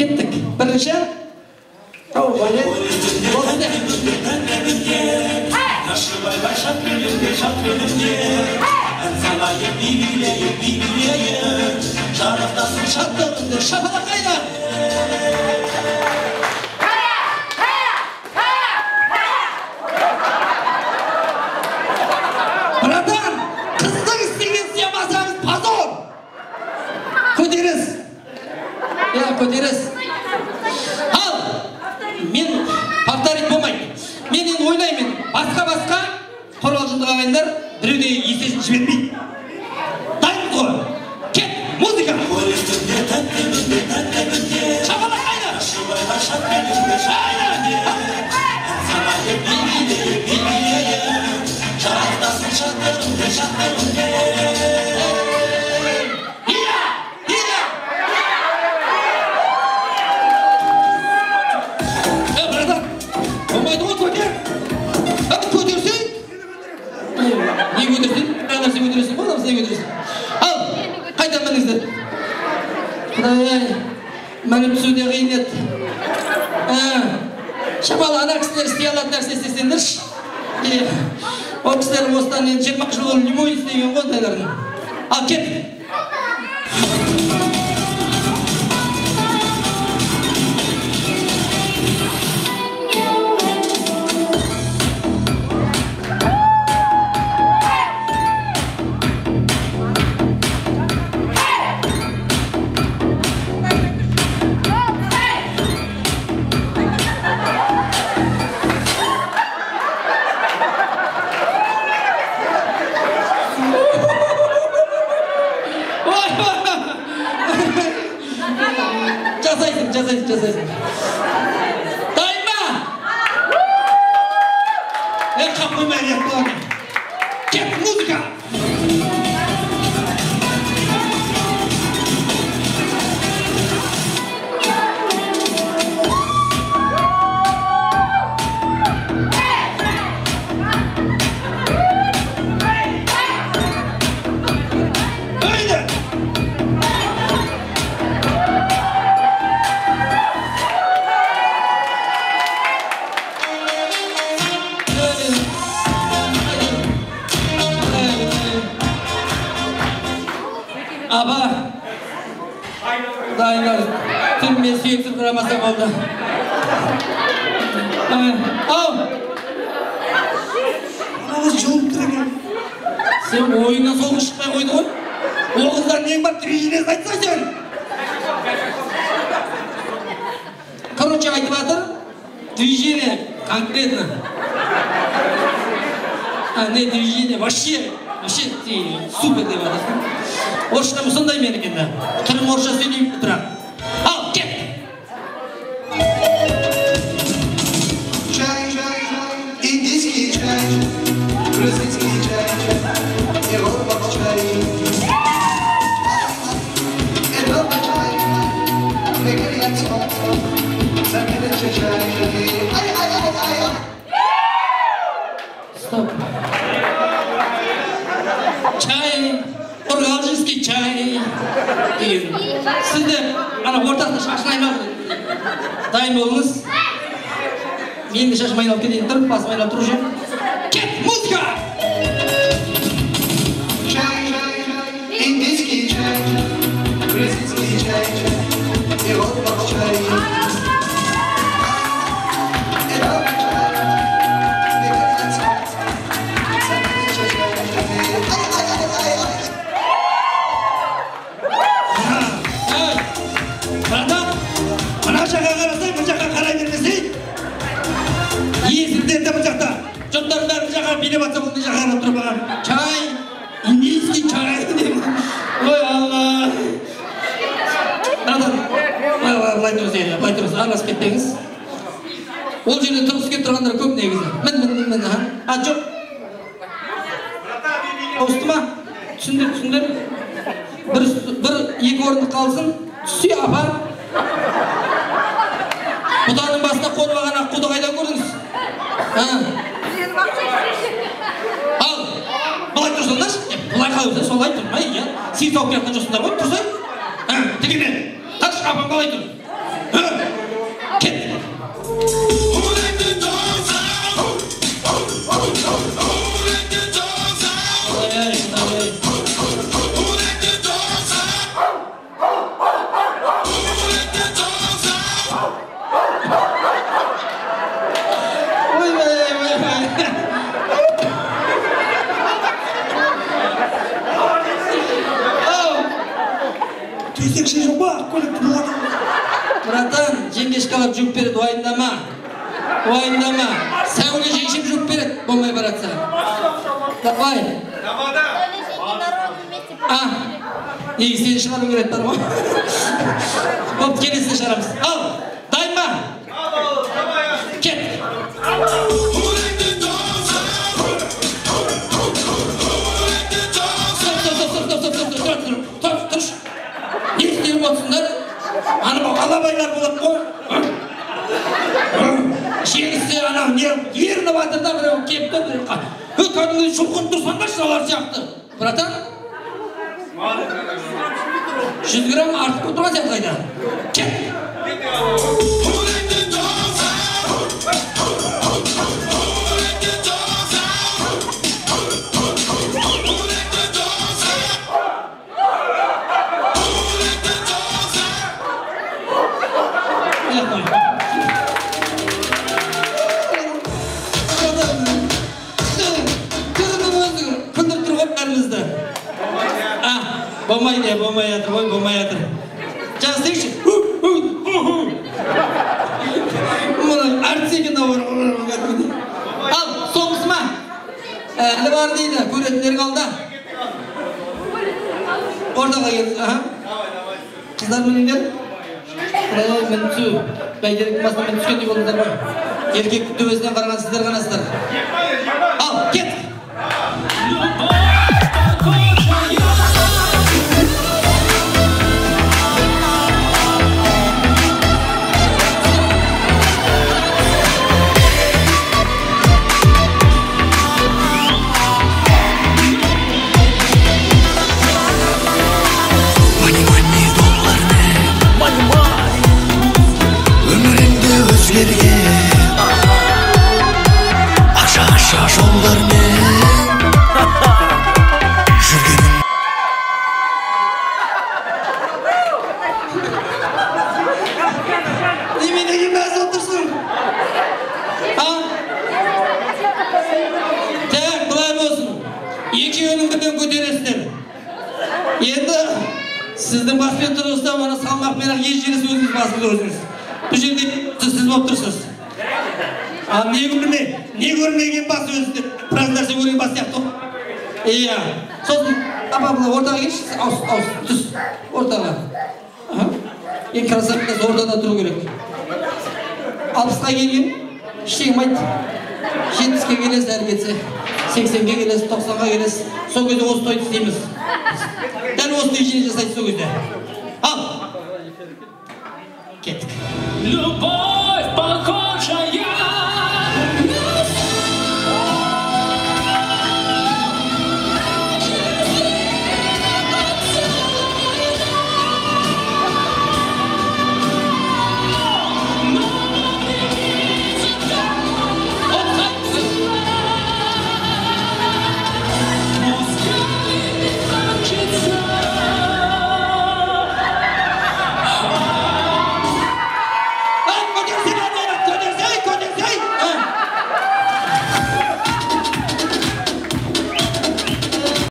Кеттік. Бірінші. Ау, балет. Болды. Шапалақ қайда? Братан, қыздың істеген істемасаңыз позор. Көтеріс. Иә, көтеріс. Ал, мен повторить болмайды. Мен енді ойлаймын, басқа-басқа қорғалжындық ағайындар біреуде есесін жібермейді. Дайынбыз ғой. Кет, музыка. Шапалақ қайда? Иә, иә. Е, братан, болмайды ғой, көтер. Көтерсең. Не көтерсең? Бір нәрсе көтересің ғой, адам не көтересің. Ал, қайта мініңіздер. Құдай-ай, мініп түсу де қиын еді. Шамалы ана кісілер істей алатын нәрсе істесеңдерші. Ол кісілер осыдан енді 20 жыл бұрын лимон істеген ғой ондайлардың. Ал, кеттік. Жасайсың, жасайсың. Дайын ба? Қап қоймай аяқ болады. Кет, музыка! Аба, дайындар, түнімен сүйек сырқырамаса болды. Ау! Ана қыз жылып тұр екен. Сен ойыңнан сол қыз шықпай қойды ғой. О қыздар нең бар, движениесін айтсай сен. Короче, айтып жатыр, движение конкретно. А, не движение, вообще, вообще ты супер деп жатырсың. Орысшам сондай менікі енді. Түрім орысша сөйлеймін бірақ. Ал, кет! Чай, индийский чай, грузинский чай, Европа чай. Европа чай, чай. Ай, ай, ай, ай. Стоп. Чай. Қорғалжынский чай деген. Сіз де ана ортасында шашын айналып дайын болыңыз. Мен де шашым айналып кетейін тұр, басым айналып тұр уже. Кет, музыка! Чай, индийский чай, грузинский чай, Европа чай. Жұрттардың бәрі бір жаққа билеп атса, бұл жаққа қарап тұрып маған. Чай, индийский чай деп. Ой, Алла. Братан, былай тұрыңыз енді, былай тұрыңыз, араласып кетпеңіз. Ол жерде тұрғысы келіп тұрғандар көп негізі. Мін, мін, мін, мін, а, жоқ. Ауысты ма? Түсіндір, түсіндір. Бір, екі орындық қалсын. Түссе, апа. Бұтаның басына қонып алған аққуды қайдан көрдіңіз? Ал, былай тұрсаңдаршы, былай қалып, солай тұрмай, иә. Сен тауып келе жатқан жоқсыңдар ғой, тұрсай. Тігемен, қарашы, апам қалай тұр? Братан, жеңгешкалар жуып береді, уайымдама. Уайымдама. Сәуле жеңшем жуып береді, болмай баратса. Давай. А, негізі сені шығару керек бар ғой. Боп, келесіне шығарамыз. Ал, дайын ба? Кет. Стоп, стоп, стоп, тұршы. Не істеп отырсыңдар? Анау алабайлар болады ғой. Жеңісте анау не ерініп жатыр да, біреу келіп тұр, біреу кәдімгідей шұлқынып тұрсаңдаршы солар сияқты. Братан, 100 грамм артық болып тұрған сияқты қайда. Кет. Күлдіріп тұр ғой бәрімізді. Болмайды, болмай жатыр ғой, болмай жатыр. Жаңа істейікші. Мұны әртіс екен. Ал, соңғысы ма? Әлі бар дейді, көретіндер қалды. Ортаға кел. Қыздар, мініңдер. Құдай, мін түсу. Бәйтеректің басына мін түскендей болдыңдар ғой. Еркектің төбесінен қараған сіздер ғанасыздар. Ал, кет. Өміріңді аша аша жолдармен жүргенің. Неменеге мәз отырсың? А? Так, былай болсын. Екеуінің бірден көтересіздер. Енді сіздің баспен тұрғызса, оны салмақпен ақ ез жересі өзіңіз басыңыз өзіңіз. Бұл жерде сіз болып тұрсыз. Ал не көрме, не көрмеген бас өзі, біраз нәрсе көрген бас сияқты ғой. Иә. Сосын апа, былай ортаға келші, ауыс, ауыс, түс ортаға. Ең красавицасы ортада тұру керек. 60-қа келген, ештеңе болмайды. 70-ке келесіз, әрі кетсе, 80-ге келесіз, 90-ға келесіз. Сол кезде осы тойды істейміз. Дәл осы движение жасайды сол кезде. Ал, кеттік.